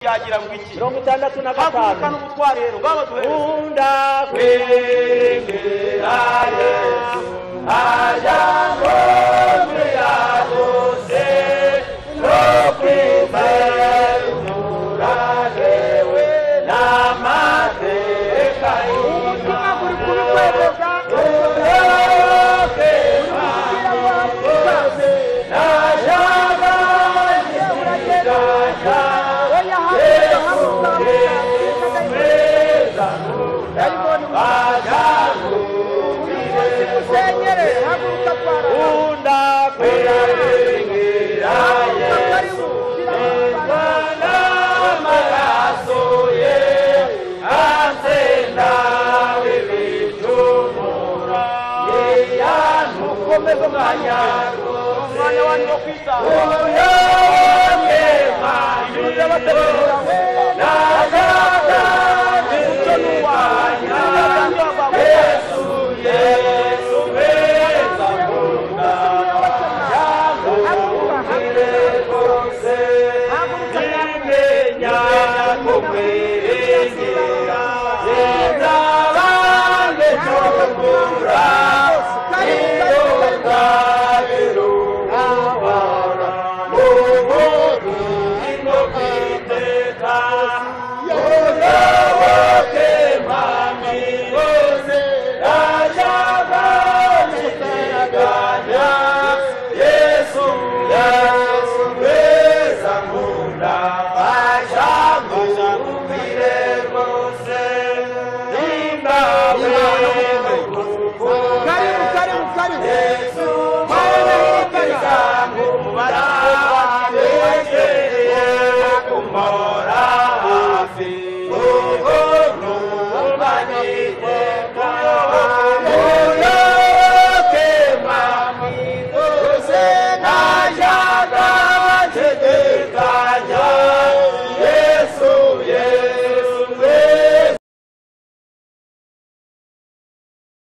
Yagira ngo iki? 65. Haguruka n'ubutwari rero babaduhereze. Nkunda kwiringira Yesu ajya ngomira zose no kwizera umurage n'amateka. Ubutumwa buri kubikwemeza. Uyoboke Uri kutubwira ngo haguruka. Najyaga Uragenda. Oya, haguruka, haguruka, haguruka. Dayimoni, uyu munsi musenyere, haguruka twara. Nkunda kwiringira Haguruka, Yesu karibu. Shyira n'amaraso ye ansenda ibicumuro. Mukomeze umwanya, umwanya wanyu wo kwitanga. Uyoboke Ijuru rirabategereje. Najyaga Umucyo ni uwawe. Yesu, Yesu mwiza nkunda, Haguruka, ngire rwose Haguruka. nimenya kumwiringira.